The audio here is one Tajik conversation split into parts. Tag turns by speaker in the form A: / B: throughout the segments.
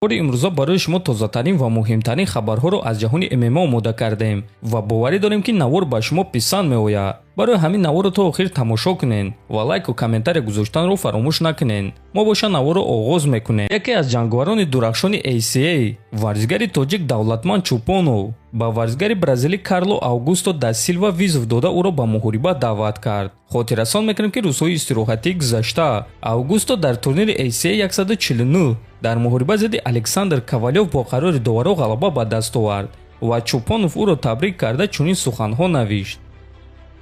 A: Бори имрӯза барои шумо тозатарин ва муҳимтарин хабарҳоро аз ҷаҳони ММА омода кардем ва боварӣ дорем, ки навор ба шумо писанд меояд. Барои ҳамин наворро то охир тамошо кунед ва лайку комментария гузоштанро фаромӯш накунед. Мо боша наворро оғоз мекунем. Яке аз ҷанговарони дурахшони ACA, варзигари тоҷик Давлатманд Чӯпонов, ба варзигари бразилӣ Карло Августо да Силва вызов дода, ӯро ба муҳориба даъват кард. Хотиррасон мекунем, ки рӯзҳои истироҳатии гузашта Августо дар турнири ACA 149 дар муҳориба зидди Александр Ковалёв бо қарори доварҳо ғалаба ба даст овард ва Чӯпонов ӯро табрик карда, чунин суханҳо навишт: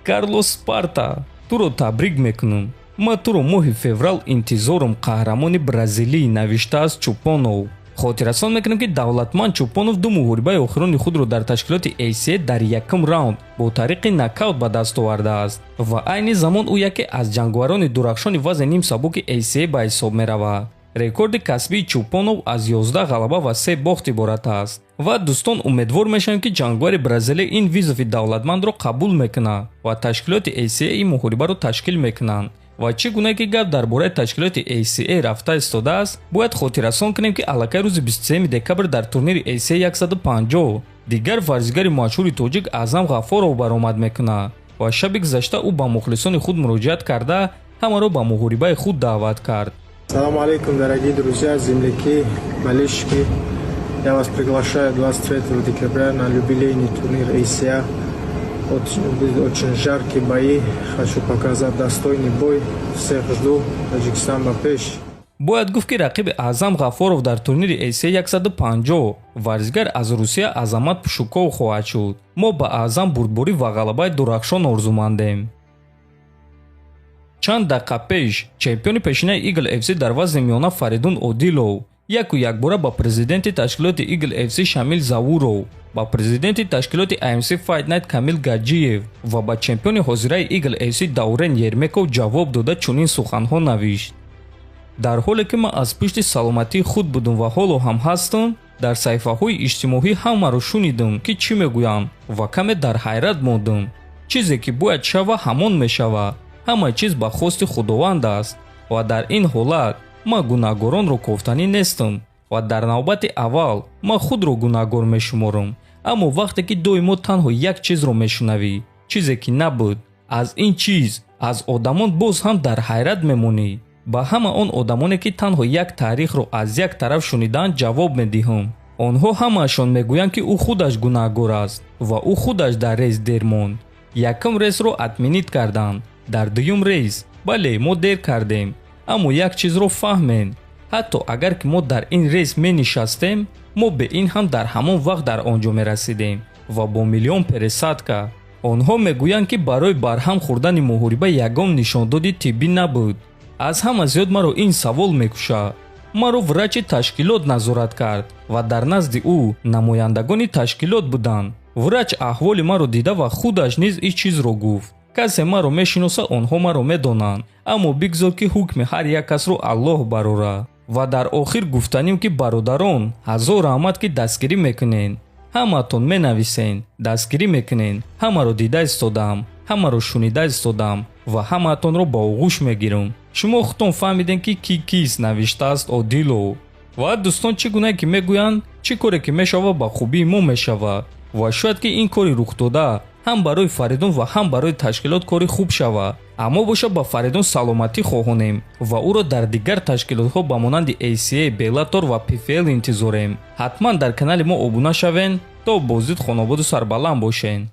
A: «Карлос Спарта, туро табрик мекунам. Ман туро моҳи феврал интизорам, қаҳрамони бразилӣ», навиштааст Чӯпонов. Хотиррасон мекунем, ки Давлатманд Чӯпонов ду муҳорибаи охирони худро дар ташкилоти ACA дар якум раунд бо тариқи нокаут ба даст овардааст ва айни замон ӯ яке аз ҷанговарони дурахшони вазни нимсабуки ACA ба ҳисоб меравад. Рекорди касбии Чӯпонов аз 11 ғалаба ва се бохт иборат аст. Ва дӯстон, умедвор мешавем, ки ҷанговари бразилӣ ин вызови Давлатмандро қабул мекунад ва ташкилоти ACA ин муҳорибаро ташкил мекунанд. Ва чӣ гуна ки гап дар бораи ташкилоти ACA рафта истодааст, бояд хотиррасон кунем, ки аллакай рӯзи 23 декабр дар турнири ACA 150 дигар варзигари машҳури тоҷик Аъзам Ғаффоров баромад мекунад ва шаби гузашта ӯ ба мухлисони худ муроҷиат карда, ҳамаро ба муҳорибаи худ даъват кард.
B: Салам алейкум, дорогие друзья, земляки, болельщики. Я вас приглашаю 23 декабря на юбилейный турнир ACA. Очень, будет очень жаркие бои. Хочу показать достойный бой. Всех жду. Таджикистан ба пеш.
A: Бояд гуфт, ки рақиби Аъзам Ғаффоров дар турнири ACA 150 варзигар аз Русия Азамат Пшуков хоҳад шуд. Мо ба Аъзам бурдборӣ ва ғалабаи дурахшон орзумандем. Чанд дақиқа пеш чемпиони пешинаи Eagle FC дар вазни миёна Фаридун Одилов яку якбора ба президенти ташкилоти Eagle FC Шамил Завуров, ба президенти ташкилоти IMC Fight Night Камил Гаджиев ва ба чемпиони ҳозираи Eagle FC Даврен Ермеков ҷавоб дода, чунин суханҳо навишт: «Дар ҳоле ки ман аз пушти саломатии худ будум ва ҳоло ҳам ҳастам, дар саҳифаҳои иҷтимоӣ ҳамаро шунидам, ки чӣ мегӯянд, ва каме дар ҳайрат мондам. Чизе ки бояд шава, ҳамон мешавад. Ҳама чиз ба хости Худованд аст ва дар ин ҳолат ман гунаҳгоронро кофтанӣ нестам ва дар навбати аввал ман худро гунаҳгор мешуморам. Аммо вақте ки доимо танҳо як чизро мешунавӣ, чизе ки набуд, аз ин чиз аз одамон боз ҳам дар ҳайрат мемонӣ. Ба ҳама он одамоне, ки танҳо як таърихро аз як тараф шунидаанд, ҷавоб медиҳам. Онҳо ҳамаашон мегӯянд, ки ӯ худаш гунаҳгор аст ва ӯ худаш дар рейс дер монд. Якум рейсро отменить карданд, дар дуюм рейс, бале, мо дер кардем. Аммо як чизро фаҳмем: ҳатто агар ки мо дар ин рейс менишастем, мо бе ин ҳам дар ҳамон вақт дар он ҷо мерасидем ва бо миллион пересадка. Онҳо мегӯянд, ки барои барҳам хӯрдани муҳориба ягон нишондоди тиббӣ набуд. Аз ҳама зиёд маро ин савол мекушад. Маро врачи ташкилот назорат кард ва дар назди ӯ намояндагони ташкилот буданд. Врач аҳволи маро дида ва худаш низ ин чизро гуфт. Касе маро мешиноса, онҳо маро медонанд. Аммо бигзор, ки ҳукми ҳар як касро Аллоҳ барора. Ва дар охир гуфтаним, ки бародарон, ҳазор раҳмат, ки дастгирӣ мекунед. Ҳамаатон менависен, дастгирӣ мекунед. Ҳамаро дида истодаам, ҳамаро шунида истодаам ва ҳамаатонро ба оғӯш мегирам. Шумо худтон фаҳмидем, ки кӣ кист», навиштааст Одилов. Ва дӯстон, чӣ гунае ки мегӯянд, чӣ коре ки мешавад, ба хубии мо мешавад ва шояд ки ин кори рухдода ҳам барои Фаридун ва ҳам барои ташкилот кори хуб шавад. Аммо боша, ба Фаридун саломатӣ хоҳонем ва ӯро дар дигар ташкилотҳо ба монанди ACA, Bellator ва PFL интизорем. Ҳатман дар канали мо обуна шавен, то боздид хонободу сарбаланд бошен.